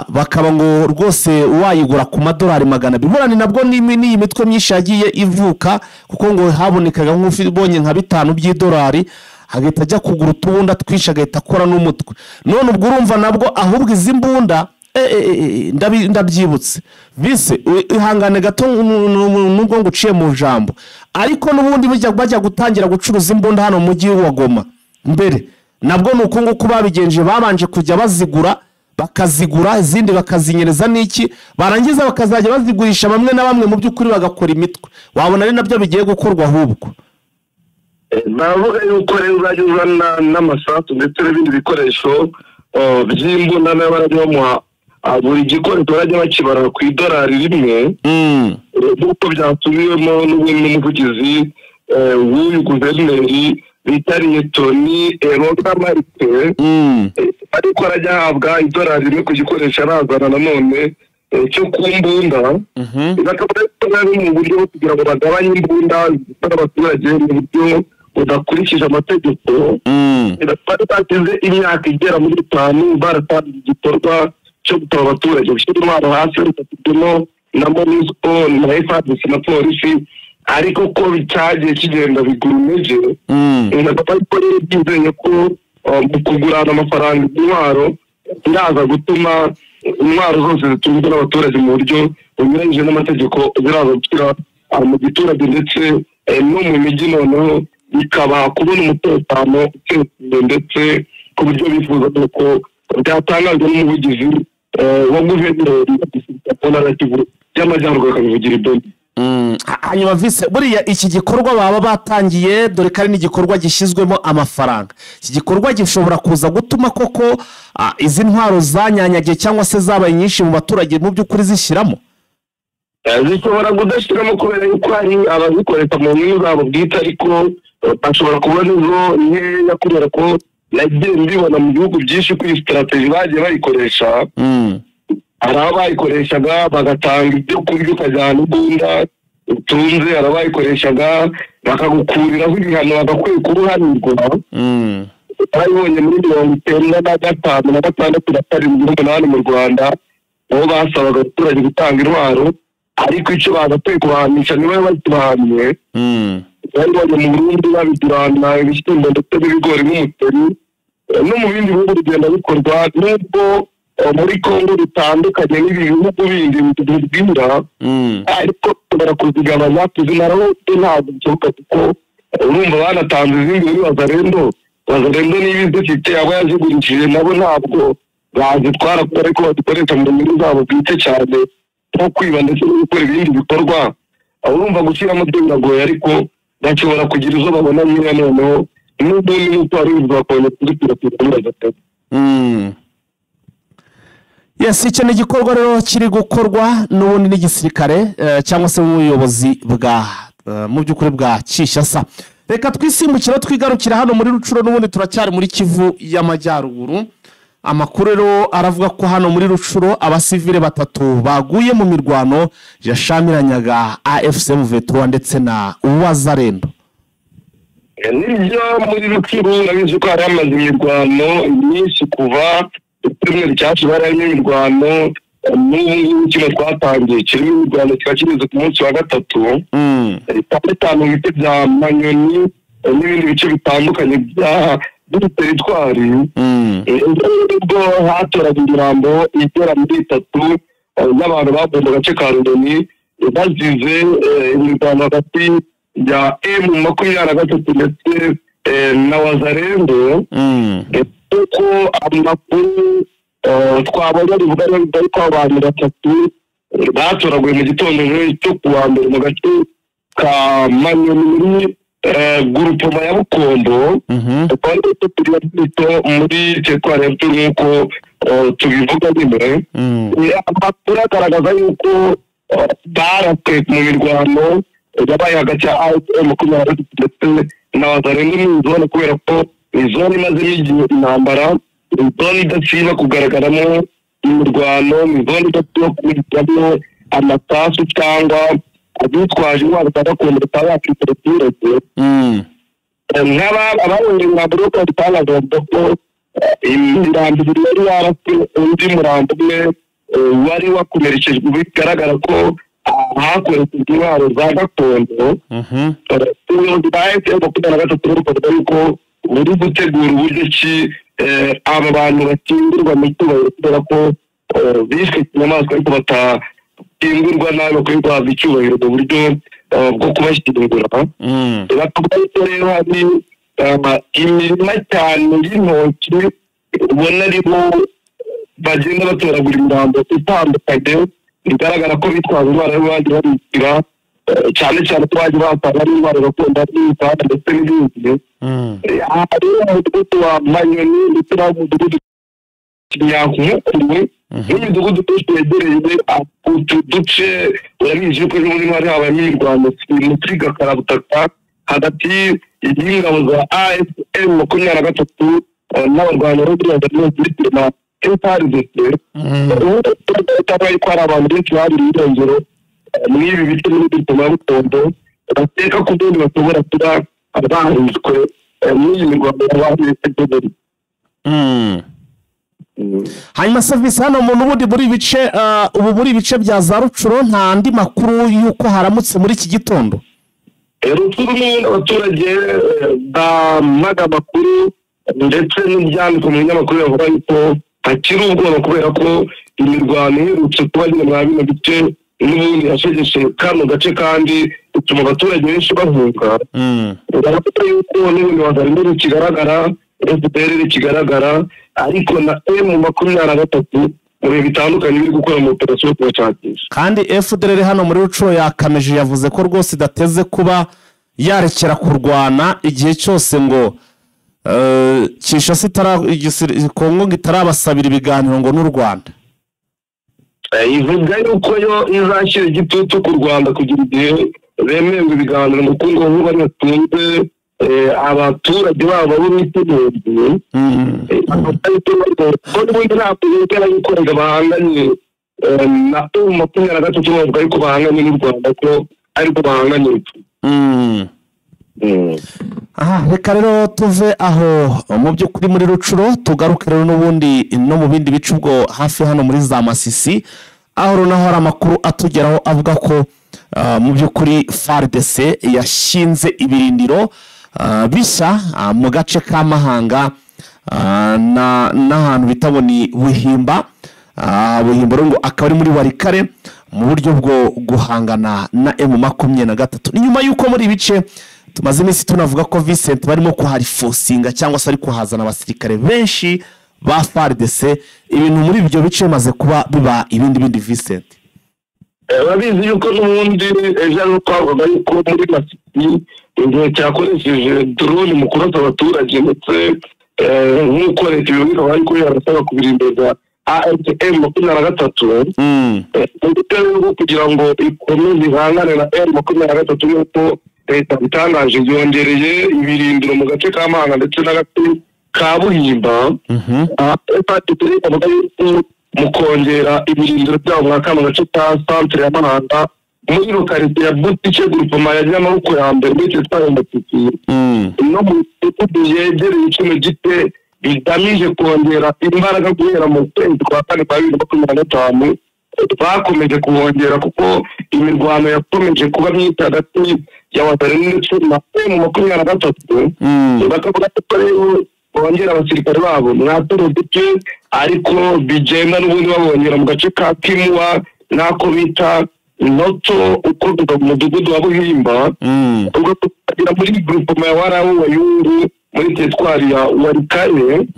bakaba ngo rwose wayigura ku $200. Burani nabwo n'iyi mitwe myinshi yagiye ivuka, kuko ngo habonekaga nk'ubonye nka $5 agahita ajya kugura utubunda twinshi agahita akora n'umutwe. None ubwo urumva nabwo ahubwo izi mbunda ndabyibutse bise, ihangane gato nubwo nguciye mu jambo, ariko n'ubundi bajya gutangira gucuruza imbunda hano mu mujyi wa Goma mbere nabwo ni uko nguko babigenje, babanje kujya bazigura bakazigura izindi bakazinyereza n'iki, barangiza bakazajya bazigurisha bamwe na bamwe mu by'ukuri bagakora imitwe. Wabona ari nabyo bigiye gukorwa ahubwo. Baravuga yuko rero uzajya uzana n'amasasu ndetse n'ibindi bikoresho by'imbunda, nayo barajya bamuha buri gikoresho barajya bakibara ku $1, nk'uko byasubiwemo n'umuvugizi w'uyu guverineri bita Liyetoni Eroga Marite, ariko arajya ahabwa $1 ku gikoresho arazana nanone cyo ku mbunda. Bakaba ari mu buryo bwo kugira ngo bagabanye imbunda z'abaturage mu buryo budakurikije amategeko. Bari bashyize imyaka igera muri 5 baratangiye igikorwa cyo gutaba abaturage gushyira intwaro hasi, bafitemo na MONUSCO na FARDC na polisi, ariko ko bitagiye kigenda bigura intege. Ariko rero byizeye ko mu kugurana amafaranga intwaro biraza gutuma intwaro zose zitunzwe n'abaturage mu buryo bunyuranyije n'amategeko ziraza gushyira mu giturage ndetse no mu mijyi, noneho bikaba kubona umutekano usesuye ndetse ku buryo bifuza ko byatangajwe n'umuvugizi wa guverineri wa ntara ya Kivu y'Amajyaruguru bakabivugira i Beni. Hanyuma vise buriya iki gikorwa baba batangiye, dore ko ari n'igikorwa gishyizwemo amafaranga, iki gikorwa gishobora kuza gutuma koko izi ntwaro zanyanyagiye cyangwa se zabaye nyinshi mu baturage mu by'ukuri zishyiramo? Zishobora kudashyiramo kubera yuko hari abazikoresha mu nyungu zabo bwite, ariko bashobora kubona izo nkeya kubera ko nagiye mbibona mu bihugu byinshi ko iyi strategy bagiye bayikoresha. Hari aho bayikoreshaga bagatanga ibyo kurya ukajyana imbunda utunze, hari abayikoreshaga bakagukuriraho ibihano bagakwiye kuruhanirwa. Barabibonye muri 95 na 6 na 7 n'8 mu Rwanda, aho basabaga abaturage gutanga intwaro, ariko icyo bagakwiye kubahanisha nibo bakibahaniye. Barabibonye mu Burundi babigurana ibishyimbo ndetse n'ibigori n'umuceri, no mu bindi bihugu bigenda bikorwa, nubwo muri Kongo bitandukanye n'ibi bihugu bindi bitubwira, ariko bashobora kuzigabanya kuzimaraho ntabwo bishoboka, kuko urumva banatanze izindi muri Wazalendo. Wazalendo niba izifite abo yazigurishije nabo ntabwo bazitwara kubera ko bazikoresha mu nyungu zabo bwite cyane nko kwiba ndetse no gukora ibindi bikorwa. Urumva gushyiramo byo biragoye, ariko bashobora kugira izo babona nyine noneho n'ubundi nk'uko wari ubivuga bakongera kuzikwirakwiza muri Wazalendo. Yes, icyo ni igikorwa rero kiri gukorwa n'ubundi n'igisirikare cyangwa se ubuyobozi bwa mu by'ukuri bwa Kinshasa. Reka twisimbukire twigarukira hano muri Rucuro, n'ubundi turacyari muri Kivu y'Amajyaruguru. Amakuru rero aravuga ko hano muri Rucuro abasivile 3 baguye mu mirwano yashamiranyaga AFC M23 ndetse na Wazalendo. Nibyo, muri Rucuro urabizi ko hari hamaze imirwano myinshi kuva icyumweru cyashize, harimo imirwano n'ubu kino twatangiye kirimo imirwano kikaba kigeze ku munsi wa 3, 5 mu bice bya Manyoni n'ibindi bice bitandukanye by'iteritwari. Ubwo hatoraga imirambo igera muri 3 y'abantu baguye mu gace ka Ruroni bazize imirwano hagati ya M23 ndetse na Wazalendo. Kuko amakuru twabonye rivuga ariko abantu 3 batoraguye mu gitondo cyo kuwa mbere mu gace ka Manyoni muri groupement ya Bukombo, muri teritwari ya Rucuru nk'uko tubivuga nyine. Amakuru agaragaza yuko barapwe mu mirwano yabaye hagati ya M23 ndetse na Wazalendo mu zone, kubera ko izone imazemo igihe intambara, izone idasiba kugaragaramo imirwano, izone idasiba kugaragaramo amasasu cyangwa abitwaje intwaro za gakondo bataba bakita abaturage. Ababonye imirambo yo babitangaza bavuga ko imirambo ibiri yari yarapfe, undi murambo umwe wari wakomerekejwe, bigaragara ko hakoreshejwe intwaro za gakondo. Ubuyobozi bwa M23 bukavuga yuko buri gutegura uburyo ki aba bantu bakingirwa mu cyubahiro, kubera ko bishwe inyamaswa ariko batakingirwa nabi, bakwiye guhabwa icyubahiro mu buryo bwo kubashyingura. Bakavuga yuko rero hari imirima cyane y'intoki ubona arimo bagenda batoragura imirambo itandukanye, bigaragara ko bitwaza indwara y'ububanyi babikira, cyane cyane ko bagiye basanga ari indwara gakondo n'ibitanda ndetse n'ibindi. Aha rero umudugudu wa Manyoni ndetse n'umudugudu Kinyankukuru n'imidugudu myinshi yegereye utu duce, urabizi yuko ejo bundi hari habayemo imirwano muri Gakarabutaka hagati y'ingabo za AFM 23 n'abarwanyi bo muri Wazalendo na FARDC. Ubu ko hari abantu benshi baburiye irengero muri ibi bice muri Bitoma ya Bukombo, bateka ku bundi bashobora kuba bahishwe n'iyi mirwano yabaye. Hanyuma service hano mu n'ubundi muri ibice ubu muri ibice bya za Rucuro nta andi makuru y'uko haramutse muri iki gitondo. Rucuro n'ubundi abaturage bamaga amakuru ndetse n'ibyanditswe mu binyamakuru bavuga yuko hakiri ubwoba kubera ko imirwano iherutse kuba nyine mwa bino bice n'ubundi yashegeshe kano gace kandi bituma abaturage benshi bahunga. Baravuga yuko n'ubundi Wazalendo rikigaragara, FDLR rikigaragara, ariko na M23 mu bihe bitandukanye biri gukora mu operasiyo yo kubashakisha. Kandi FDLR hano muri Rucuro yakameje, yavuze ko rwose idateze kuba yarekera kurwana igihe cyose ngo Kinshasa Kongo ngo itarabasabira ibiganiro ngo n'u Rwanda. Ivuga yuko yo izashyira igitutu ku Rwanda kugira igihe bemererwa ibiganiro, ngo kuko ngo bari batunze abaturage babo bo biteguye n'ubundi ntabwo bemera yuko bahanganye na M23, bavuga yuko bahanganye n'u Rwanda ko ariko bahanganye. Aha reka rero tuve aho mu by'ukuri muri Rucuro, tugaruke rero n'ubundi no mu bindi bice ubwo hafi hano muri za Masisi, aho naho hari amakuru atugeraho avuga ko mu by'ukuri FARDC yashinze ibirindiro bishya mu gace ka Mahanga n'ahantu bita ngo ni Buhimba. Buhimba ngo akaba ari muri Warikare mu buryo bwo guhangana na M23. Ni nyuma y'uko muri ibice tumaze iminsi tunavuga ko Vincent barimo kuharifosinga cyangwa se ari kuhazana abasirikare benshi ba FARDC, ibintu muri ibyo bice bimaze kuba biba ibindi bindi. Vincent, babizi yuko n'ubundi ejo ari twavuga yuko muri Masisi igihe cyakoresheje drone mu kurasa abaturage, ndetse nk'uko leta ibivuga bari ko yarasaba kubirimbuza AFM 23 mu kugira ngo ikomeze ihangane na M23, nk'uko leta itangaje yongereye ibirindiro mu gace ka Mahanga ndetse n'agace ka Buhimba. Mu kongera ibirindiro byabo muri kano gace ka centre ya Mahanga muri lokalite ya Butike groupement ya Nyamaboko ya mbere muri teritwari ya Masisi no mu midugudu yegereye kino gice, bigamije kongera imbaraga guhera mu kwezi kwa kane kwa 2025. Bakomeje kuhongera kuko imirwano yakomeje kuba myinshi hagati ya Wazalendo ndetse na M23. Bakavuga ko rero bongera abasirikare babo mwatoro duce, ariko bigenda n'ubundi babongera mu gace ka Kimuwa n'ako bita Noto ukorwa mu mudugudu wa Buhimba, ubwo tukagera muri groupement ya Warawu Wayungu muri teritwari ya Warikare.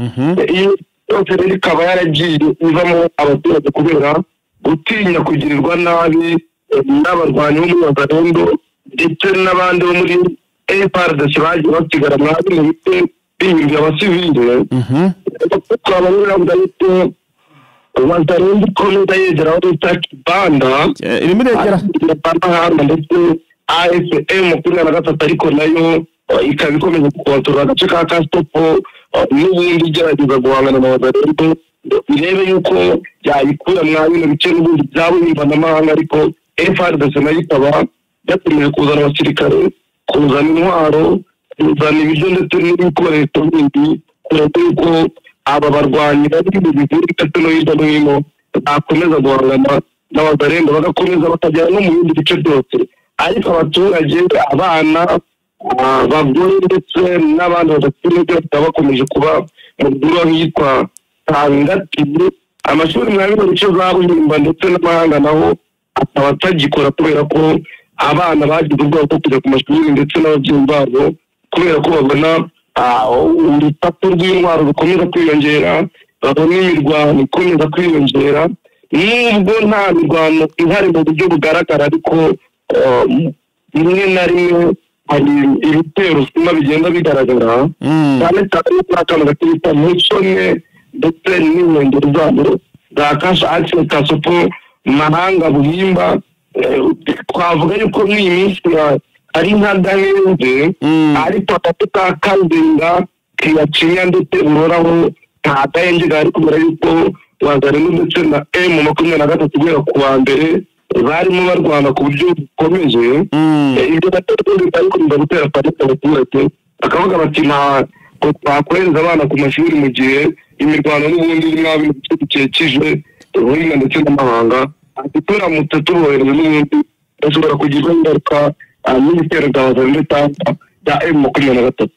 Iyo yose rero ikaba yaragiye ivamo abaturage kubera gutinya kugirirwa nabi n'abarwanyi bo muri Wazalendo ndetse n'abandi bo muri FARDC bagiye basigara muri bino bice bihinduye abasivile. Tukaba bavuga yuko Wazalendo ikomeza yegera aho bita Kibanda, irimo iregera Mahanga ndetse AFM 23, ariko nayo ikaba ikomeje gukontorora agace ka Kastopo n'ubundi igerageza guhangana na Wazalendo irebe yuko yayikura mwa bino bice n'ubundi bya Buhimba na Mahanga. Ariko FARDC nayo ikaba yakomeje kuzana abasirikare, kuzana intwaro, kuzana ibiryo ndetse n'ibikoresho bindi, kureba yuko aba barwanyi bari mu bihuru ndetse no hirya no hino bakomeza guhangana n'Abazalendo, bagakomeza bakagera no mu bindi bice byose. Ariko abaturage, abana, abagore ndetse n'abandi badafite intege bakaba bakomeje kuba mu bihuru ahitwa Tangati. Amashuri mwa bino bice za Buhimba ndetse n'Amahanga naho akaba atagikora kubera ko abana bagize ubwoba bwo kujya ku mashuri ndetse n'ababyeyi babo, kubera ko babona urusaku rw'intwaro rukomeza kwiyongera, babona imirwano ikomeza kwiyongera, nubwo nta mirwano ihari mu buryo bugaragara, ariko rimwe na rimwe hari ibitero sima bigenda bigaragara, cyane cyane muri kano gace bita Musone ndetse n'inkengero zabo za Kasha Akisi Kasopo Mahanga Buhimba. Twavuga yuko muri iyi minsi ari nka gahenge, ariko agace ka Kazinga kiyacinya ndetse uroraho nta gahenge gahari, kubera yuko Wazalendo ndetse na M23 guhera ku wa mbere barimo barwana ku buryo bukomeje. Ibyo bikaba bikomeza gutera panique abaturage, bakavuga bati ntabwo twakohereza abana ku mashuri mu gihe imirwano n'ubundi iri mwa bino bice bikikije Buhimba ndetse n'Amahanga, ati turamutse tubohereje n'ubundi bashobora kugirwaho ingaruka n'ibitero bya Wazalendo cyangwa bya M23.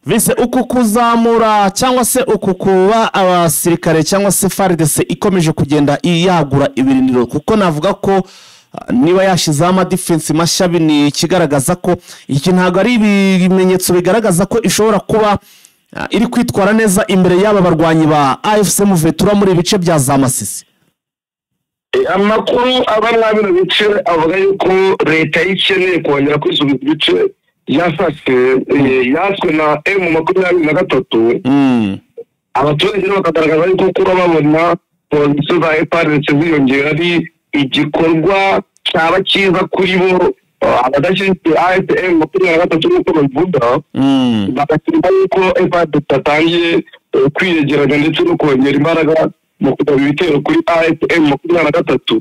Vise, uku kuzamura cyangwa se uku kuba abasirikare cyangwa se FARDC ikomeje kugenda yagura ibirindiro, kuko navuga ko niba yashyizeho amadefense mashya ni ikigaragaza ko iki ntabwo ari ibimenyetso bigaragaza ko ishobora kuba iri kwitwara neza imbere y'aba barwanyi ba AFC M23 muri ibice bya za Masisi? Amakuru aba muri bino bice avuga yuko leta ikeneye kongera kwisubiza ibice yafashe yaswe na M23. Abaturage bakagaragaza yuko kuba babona polisi za FARDC ziyongera ari igikorwa cyaba cyiza kuri bo, abadashyigikiye AFC M23 nk'uko babivuga, bagashyirwa yuko FARDC atangiye kwiyegeranya ndetse no kongera imbaraga mu kugaba ibitero kuri AFC M23.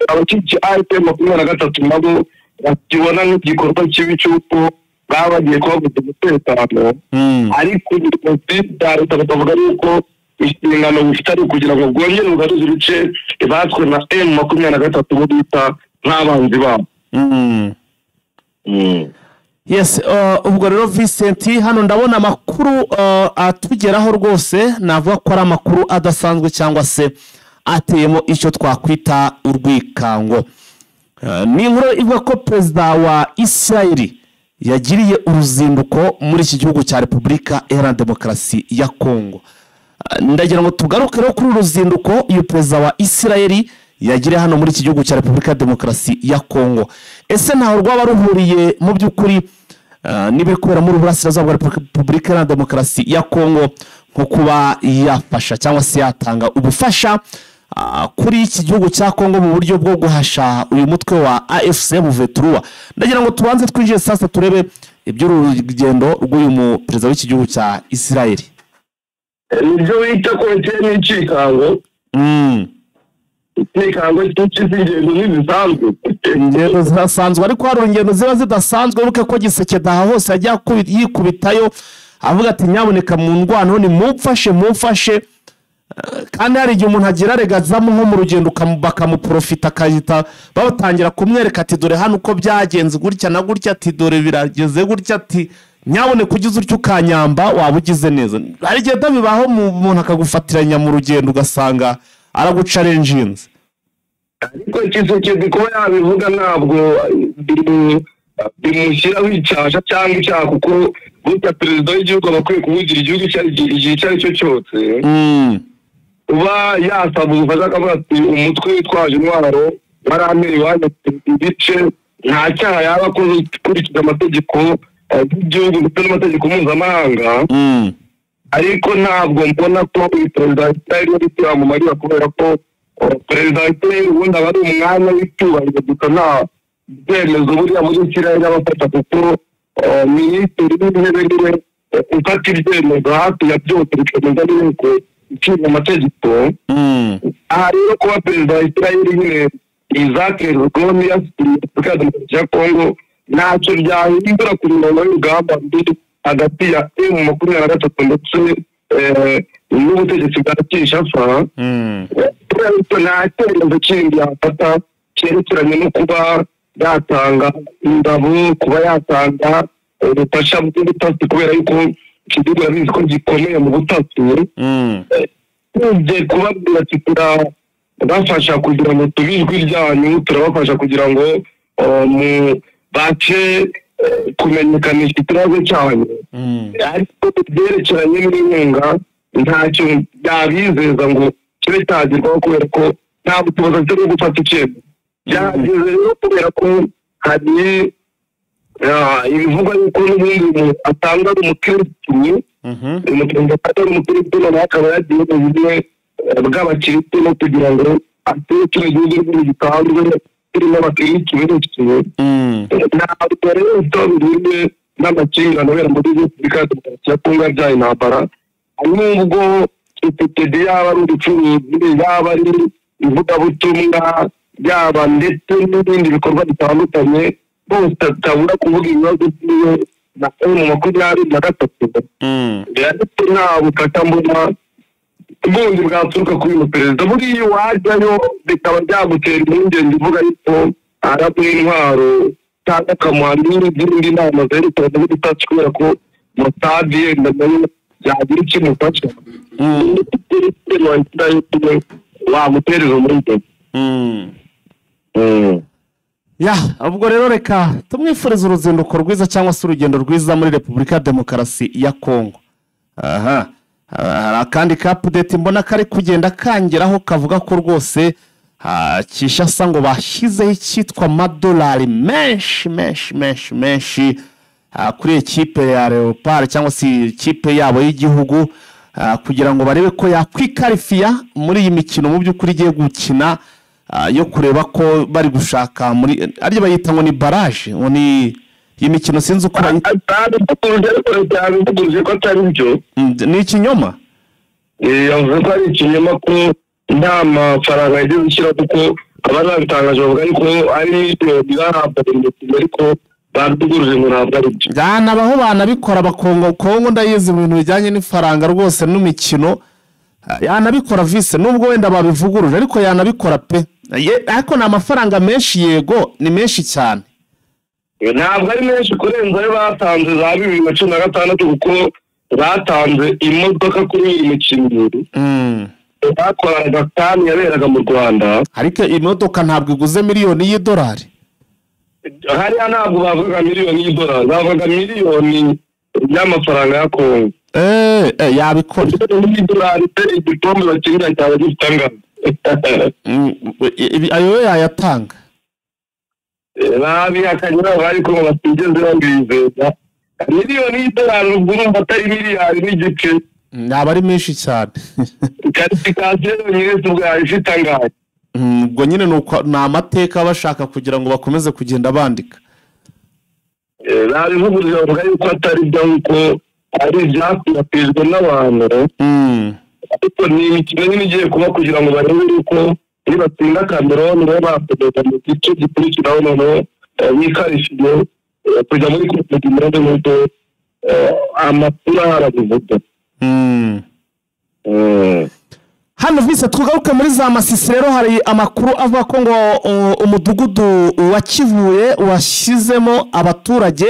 Abashyigikiye AFC M23 nabo bakibona nk'igikorwa kibi cy'uko baba bagiye kubabuza umutekano, ariko ubuyobozi bwa leta bakavuga yuko inshingano bufite ari ukugira ngo bwongere bugaruze ibice batswe na M23 bo bita nk'abanzi babo. Yes, ubwo rero Vincent, hano ndabona amakuru atugeraho rwose, navuga ko ari amakuru adasanzwe cyangwa se ateyemo icyo twakwita urwikango. Ni inkuru ivuga ko perezida wa Israel yagiriye uruzinduko muri iki gihugu cya Repubulika Iharanira Demokarasi ya Kongo. Ndagira ngo tugaruke rero kuri uruzinduko uyu perezida wa Israel yagiriye hano muri iki gihugu cya Repubulika ya Demokarasi ya Kongo. Ese ntaho rwaba ruhuriye mu by'ukuri n'ibiri kubera muri Burasirazuba bwa Repubulika Iharanira Demokarasi ya Kongo, nko kuba yafasha cyangwa se yatanga ubufasha kuri iki gihugu cya Kongo mu buryo bwo guhasha uyu mutwe wa AFC M23? Ndagira ngo tubanze twinjire sasa turebe iby'urugendo rw'uyu mu perezida w'iki gihugu cya Israel. Nibyo bita ko n'icikango. Icikango cy'ingendo ntizisanzwe. Ingendo zidasanzwe, ariko hari ingendo ziba zidasanzwe. Uruke ko Gisekedi aha hose ajya yikubitayo avuga ati nyaboneka mu ndwano ni mumfashe mumfashe. Kandi hari igihe umuntu agira regazamo nko mu rugendo bakamuprofita akahita batangira kumwereka ati dore hano uko byagenze gutya na gutya, ati dore birageze gutya, ati nyaboneka ugize utyo ukanyamba waba ugize neza. Hari igihe bibaho umuntu akagufatiranya mu rugendo ugasanga aragucarenjinze. Ariko Tshisekedi kuba yabivuga ntabwo bimushyiraho icyasha cyangwa icyaha, kuko burya perezida w'igihugu aba akwiye kuvugira igihugu igihe icyo ari cyo cyose. Uba yasaba ubufasha akavuga ati umutwe witwaje intwaro waramere iwanyu ibice, nta cyaha yaba akoze ukurikije amategeko y'igihugu ndetse n'amategeko mpuzamahanga. Ariko ntabwo mbona ko uyu perezida wa Israel yari kwiyamamariza, kubera ko perezida wa Israel ubundi aba ari umwanya w'icyubahiro gusa, nta byemezo buriya muri Israel aba afata, kuko minisitiri w'intebe niwe ufata ibyemezo hafi ya byose bikemeza n'inteko ishinga amategeko. Aha rero kuba perezida wa Israel nyine Isaac Herzog yasuye Repubulika ya Demokarasi ya Kongo ntacyo byahindura ku mirongo y'urugamba ruri hagati ya M23 ndetse n'ubutegetsi bwa Kinshasa. Nta cyemezo kindi yafata cyerekeranye no kuba yatanga ingabo, kuba yatanga ubufasha bw'ubutasi, kubera yuko iki gihugu urabizi ko gikomeye mu butasi. Tujye kubabwira ati turabafasha kugira ngo tube ijwi ryanyu, turabafasha kugira ngo mubashe kumenyekanisha ikibazo cyanyu, ariko byerekeranye n'inkunga ntacyo byabizeza ngo kibe cyagerwaho, kubera ko nta bushobozi afite bwo gufata icyemezo. Byageze rero kubera ko hari ibivugwa yuko n'ubundi umuntu atanga ari umukirisitu, umuperezida atari umukirisitu, noneho akaba yagiye mu bumwe bw'abakirisitu no kugira ngo ature kino gihugu n'ubundi gisanzwe kirimo abakirisitu benshi. Ntabwo rero bifite aho bihuriye n'amakimbirane abera muri Repubulika ya Demokarasi ya Kongo yabyaye intambara, nubwo Tshisekedi yaba ari ubucuruzi, yaba ari ivugabutumwa, yaba ndetse n'ibindi bikorwa bitandukanye, bose atabura kuvuga ibibazo byiwe na M23. Ndetse nta bufasha mbona bundi bwaturuka kuri uyu perezida. Buriya wajyayo bikaba byagutera impungenge uvuga yuko araguha intwaro cyangwa akamuha n'izindi nama zerekeranye n'ubutasi, kubera ko Mossad yenda nayo yagira icyo imufasha, wamutereza impungenge. Ya, ubwo rero reka tumwifurize uruzinduko rwiza cyangwa se urugendo rwiza muri Repubulika ya Demokarasi ya Kongo. Aha, hari akandi ka update mbona kari kugenda kangeraho kavuga ko rwose Kinshasa ngo bashyizeho icyitwa amadolari menshi menshi menshi menshi kuri ekipe ya Leopard cyangwa se ikipe yabo y'igihugu, kugira ngo barebe ko yakwikarifiya muri iyi mikino mu by'ukuri igiye gukina, yo kureba ko bari gushaka muri aryo bayita ngo ni barrage, ngo ni iyi mikino sinzi uko bayita. Babivuguruje, ariko leta yabivuguruje ko atari byo. Ni ikinyoma. Yavuze ko ari ikinyoma, ko nta mafaranga yigeze ishyira, kuko abazabitangaje bavuga yuko ari miliyoni bahabwa buri mukino, ariko babivuguruje ngo ntabwo ari byo. Byanabaho banabikora bakongo Kongo ndayizi mu bintu bijyanye n'ifaranga rwose n'imikino. Yanabikora vise nubwo wenda babivuguruje, ariko yanabikora pe. Ariko ni amafaranga menshi, yego ni menshi cyane. Ntabwo ari menshi kurenza ayo batanze za 2016, kuko batanze imodoka kuri buri mukinnyi bakoraga kandi yaberaga mu Rwanda. Ariko imodoka ntabwo iguze miliyoni y'idolari. Hariya ntabwo bavugaga miliyoni y'idolari, bavugaga miliyoni y'amafaranga ya Kongo. Yabikora. Miliyoni y'idolari pe, igikombe bakinira cyaba gifite angana. Ayo yo yayatanga. Babihakanye nabo, ariko ngo batigeze babizeza miliyoni y'idolari, ubwo urumva atari miliyari n'igice. Yaba ari menshi cyane. Qualification yonyine si ubwayo ifite angahe? Ubwo nyine ni uko ni amateka bashaka kugira ngo bakomeze kugenda bandika. Babivuguruje bavuga yuko atari byo, kuko ari ibyakwirakwijwe n'abantu, ariko ni imikino nyine igiye kuba kugira ngo barebe yuko nibatsinda Cameroon babe bakomeza mu gice gikurikiraho, noneho bikarishije kujya muri Coupe du Monde nk'uko amakuru ahari abivuga. Hano vise tugaruke muri za Masisi rero, hari amakuru avuga ko ngo umudugudu wa Kivuye washyizemo abaturage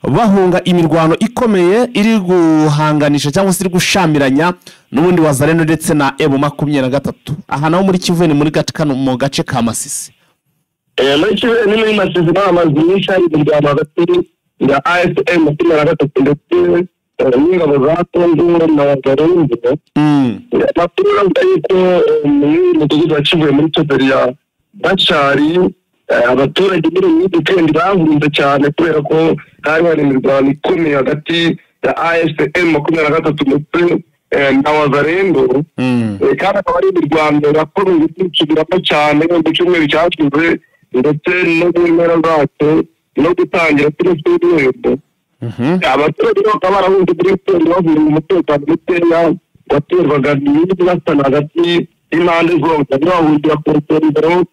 bahunga imirwano ikomeye iri guhanganisha cyangwa se iri gushamiranya n'ubundi Wazalendo ndetse na M23. Aha naho muri Kivuye ni muri gace kano mu gace ka Masisi. Muri Kivu ni muri Masisi nta amazu menshi ari imirwano hagati ya AFC M23 ndetse n'ingabo za Kongo na Wazalendo. Amakuru aravuga yuko muri mudugudu wa Kivuye muri toberi ya Bacari, abaturage muri iyi weekend bahunze cyane kubera ko hari hari imirwano ikomeye hagati ya AFC M23 ndetse na Wazalendo. Kandi akaba ari imirwano yakomeje kwisubiramo cyane mu cyumweru cyashize ndetse no mu mpera zacyo no gutangira kuri cyumweru. Abaturage bakaba barahunze muri weekend bahunga umutekano mukeya waterwaga n'ibibasana hagati y'impande zombi. Bamwe bahungira ku rusengero,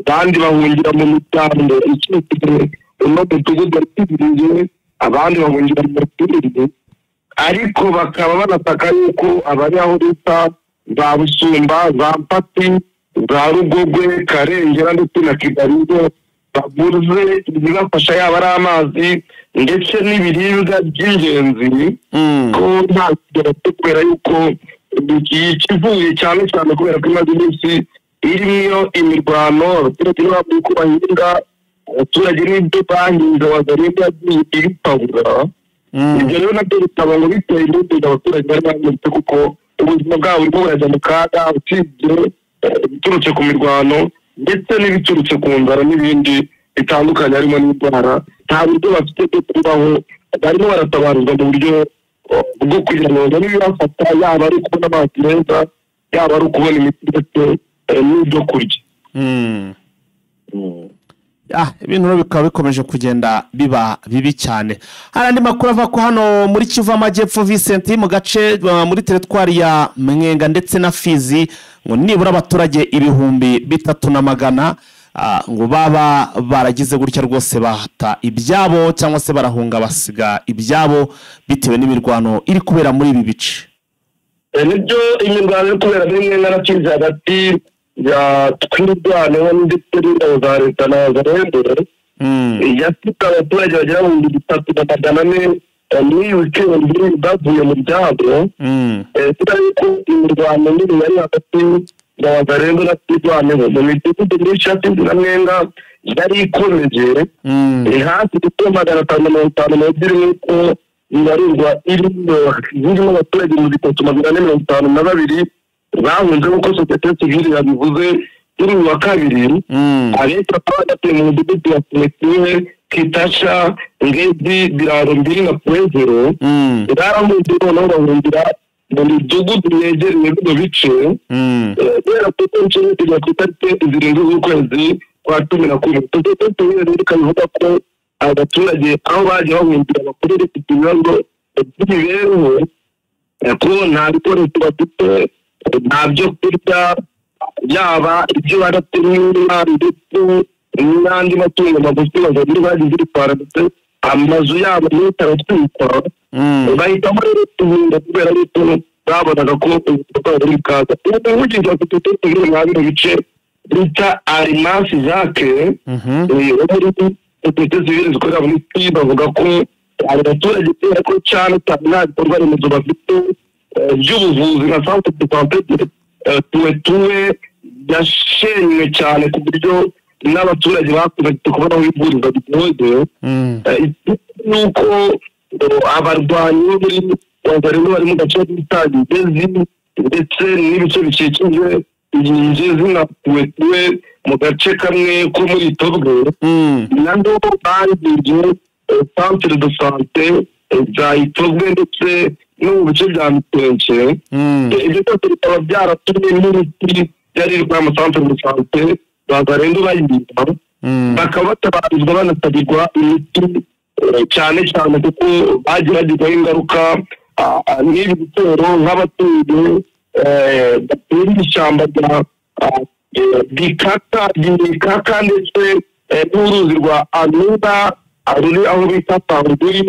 abandi bahungira mu miryango ikikije uno mudugudu wa Kivuye, abandi bahungira mu miturire, ariko bakaba banataka yuko abari aho bita za Busumba, za Mpati, za Rugogwe, Karengera ndetse na Kigariro babuze ibibafasha, yaba ari amazi ndetse n'ibiribwa by'ingenzi, ko nta kigero cyo kubera yuko ikivuye cyane cyane kubera ko imaze iminsi irimo imirwano, abaturage ntibabuze uko bahinga, abaturage n'ibyo bahinze Wazalendo yagiye ibipabura. Ibyo rero nabyo bikaba ngo biteye impungenge abaturage bari bamuritse, kuko ubuzima bwabo burimo burajya mu kaga, usibye ibiturutse ku mirwano ndetse n'ibiturutse ku nzara n'ibindi bitandukanye harimo n'indwara. Nta buryo bafite bwo kubaho, barimo baratabarizwa mu buryo bwo kugira ngo babone ibibafata, yaba ari ukubona amazi meza, yaba ari ukubona imiti ndetse n'ibyo kurya. Ibintu rero bikaba bikomeje kugenda biba bibi cyane. Hari andi makuru ava ko hano muri Kivu Amajyepfo, Vincent, mu gace muri teritwari ya Mwenga ndetse na Fizi, ngo nibura abaturage 3100 ngo baba baragize gutya rwose bahata ibyabo cyangwa se barahunga basiga ibyabo bitewe n'imirwano iri kubera muri ibi bice. Nibyo, imirwano iri kubera muri Mwenga na Fizi hagati ya Twirwaneho ndetse n'ingabo za leta na Wazalendo yafite abaturage bagera mu 3400 muri iyi weekend bavuye mu byabo. Kubera yuko imirwano nyine yari hagati ya Wazalendo na Twirwaneho mu midugudu myinshi ya Fizi na Mwenga yari ikomeje, hafi kuri 552 nk'uko bibarirwa zirimo abaturage 3452 bahunze nk'uko sosiyete sivile yabivuze kuri uyu wa kabiri. Abenshi bakaba batuye mu mudugudu wa Simetiwe, Kitasha, Ngezi, Biraro Mbiri na Puwezero. Barahunze noneho bahungira mu midugudu yegereye bino bice guhera ku itariki 4 kugera ku itariki 7 z'ukwezi kwa 11. Sosiyete sivile rero ikaba ivuga ko abaturage aho bagiye bahungira bakuru bafite ibibazo by'imibereho, ko nta bikoresho bafite, nta byo kurya, yaba ibyo baratemwa ndetse n'andi matungo magufi bazajya bagize bitwara, ndetse amazu yabo menshi aratwikwa. Bahitamo rero guhunga kubera yuko babonaga ko ubuzima bwabo buri mu kaga. Umuvugizi wa sosiyete sivile mwa bino bice bita Arimasi Jacques wo muri sosiyete sivile zikorera muri Kivu bavuga ko abo baturage kubera ko cyane cyane nta bikorwa remezo bafite by'ubuvuzi nka centre de santé Tuwetuwe yashenywe cyane ku buryo n'abaturage bakomeje kubona aho bivuriza bigoye. Nuko abarwanyi bo muri Wazalendo bari mu gace bita Ngezi ndetse n'ibice bikikije Ngezi na Tuwetuwe mu gace kamwe ko muri Tobwe, nabo bangije centre de santé za Itobwe ndetse no mu bice bya Mitenke. Ibyo byose bikaba byaratumye n'imiti yari iri kuri amasantere de sante Wazalendo bayiba, bakaba batabarizwa banasabirwa imiti cyane cyane kuko bagiye bagirwaho ingaruka n'ibi bitero nk'abatuye baturiye ishyamba rya Bikaka ndetse n'uruzi rwa Anura ruri aho bita Panguri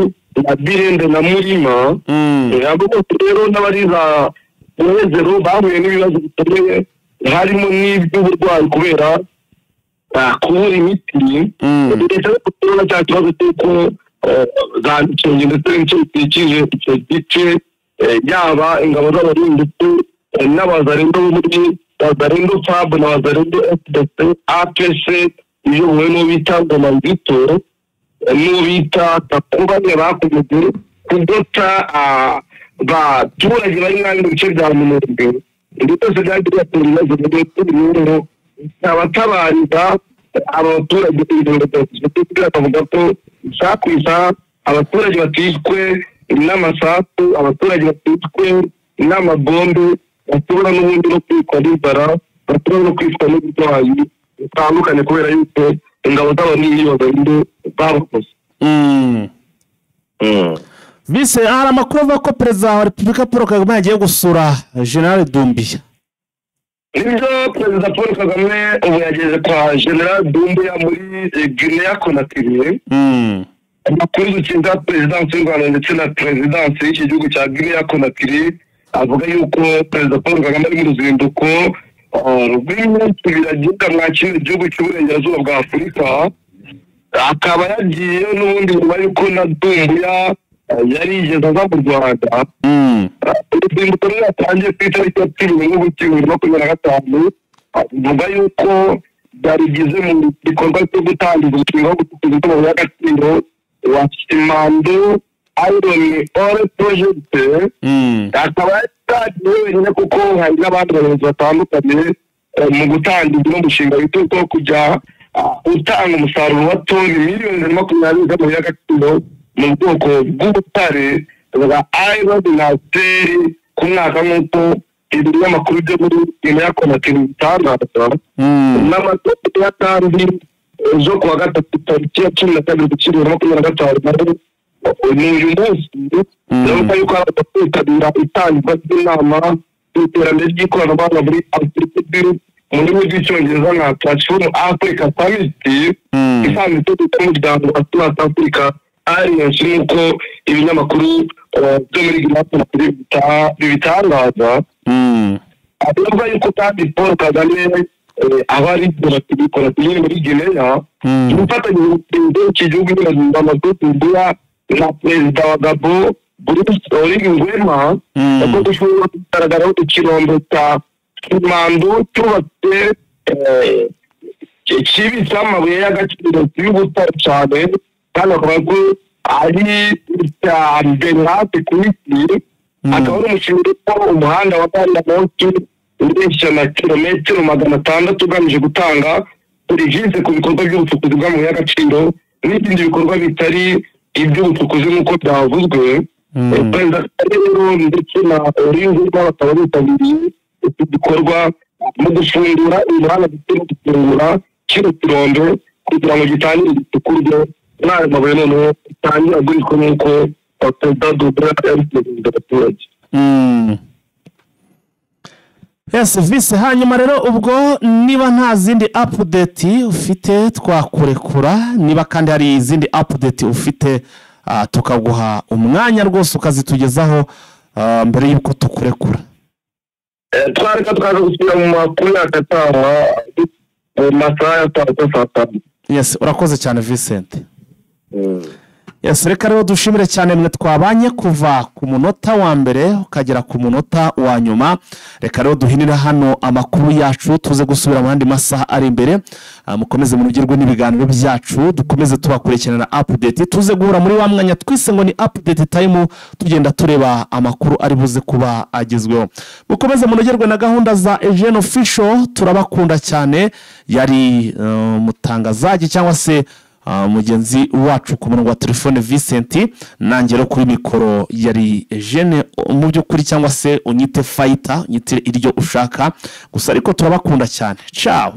na Birende na Murima. Abo bose rero n'abari za Munezero bahuye n'ibibazo bikomeye harimo n'iby'uburwayi kubera kubura imiti, ndetse no kubona cya kibazo cy'uko za Micenge ndetse n'ibice bikikije icyo gice, yaba ingabo z'Abarundi ndetse n'Abazalendo bo muri Wazalendo FAB na Wazalendo FDC APC iyobowe n'uwo bita Ngoma Nzito n'uwo bita Kakubane bakomeje kugota abaturage bari mu bice bya Minembwe. Ibyo byose byagiye bibatera ibibazo ndetse n'imibereho, abatabariza aba baturage bakavuga ko isakwisa abaturage batishwe n'amasasu, abaturage batishwe n'amabombe, bashobora n'ubundi no kwicwa n'inzara, bashobora no kwicwa n'uburwayi butandukanye kubera yuko ingabo z'Abarundi Wazalendo babakoze. Bise hari amakuru avuga ko perezida wa Repubulika Paul Kagame yagiye gusura General Doumbia. Nibyo, perezida Paul Kagame ubu yageze kwa General Doumbia muri Guinea Conakry. Amakuru dukesha perezidansi y'u Rwanda ndetse na perezidansi y'iki gihugu cya Guinea Conakry avuga yuko perezida Paul Kagame ari mu ruzinduko rw'iminsi 2 agiye mwakira igihugu cy'uburengerazuba bwa Afurika, akaba yagiye n'ubundi nyuma yuko na Doumbia yari yigeze aza mu Rwanda. Uruzinduko rwe yatangiye ku itariki ya 10 Ugushyingo 2025, avuga yuko byarigize mu gikorwa cyo gutangiza umushinga wo gucukuza amabuye y'agaciro wa Simandou Iron Ore Project. Akaba yatagiye wenyine kuko hari n'abandi bayobozi batandukanye mu gutangiza uno mushinga witwa kujya utanga umusaruro wa toni 20,000,000 z'amabuye y'agaciro mu bwoko bw'ubutare bwa iron na steel ku mwaka, nk'uko ibinyamakuru byo muri Guinea Conakry bitangaza. N'amatora ya kandi ejo kuwa gatatu tariki ya 12 Ugushyingo 2025, ni uyu munsi, urabona yuko hari kwitabira itangizwa ry'inama y'iterambere ry'ikoranabuhanga muri Afurika mu rurimi rw'Icyongereza nka Platform Africa Summit, isanzwe itegeka n'umuryango wa Smart Africa Alliance, nk'uko ibinyamakuru byo muri Guinea Conakry bibitangaza. Avuga yuko kandi Paul Kagame aba ari Conakry muri Guinea gufatanya perezida w'iki gihugu Mamadou Doumbouya na perezida wa Gabon Brice Oligui Nguema, kuko dushobora kugaragaraho ikirombe cya Simandou cyubatse kibitse amabuye y'agaciro y'ubutare cyane, kandi bakaba ko Ari icya mbere hafi ku isi, akaba ari umushinga urimo umuhanda wa gari ya moshi ureshya na kilometero 600, ugamije gutanga serivisi ku bikorwa by'ubucukuzi bw'amabuye y'agaciro n'ibindi bikorwa bitari iby'ubucukuzi nk'uko byavuzwe. Perezida rero ndetse na Oringo bakaba bitabiriye iki gikorwa mu gufungura imihanda ndetse no gufungura kino kirombe kugira ngo gitangire gicukurwe n'ayo mabuye, noneho itangire agurishwe nk'uko perezida Dubura yabiteganyije abaturage. Yes, vise. Hanyuma rero ubwo niba nta zindi update ufite twakurekura, niba kandi hari izindi update ufite tukaguha umwanya rwose ukazitugezaho mbere y'uko tukurekura. Twareka tukaza gusubira mu makuru yacu ataha mu masaha ya saa 6, saa 5. Yes, urakoze cyane, Vincent. Yes, reka rero dushimire cyane mwe twabanye kuva ku munota wa mbere ukagera ku munota wa nyuma. Reka rero duhinire hano amakuru yacu, tuze gusubira mu yandi masaha ari imbere. Mukomeze munogerwe n'ibiganiro byacu, dukomeze tubakurikirana update, tuze guhura muri wa mwanya twise ngo ni update time, tugenda tureba amakuru ari buze kuba agezweho. Mukomeze munogerwe na gahunda za Eugene Official, turabakunda cyane. Yari mutangazaji cyangwa se mugenzi wacu ku murongo wa telefone Vincent, nanjye rero kuri mikoro yari Eugene mu by'ukuri, cyangwa se unyite Fighter, unyite iryo ushaka gusa, ariko turabakunda cyane. Ciao.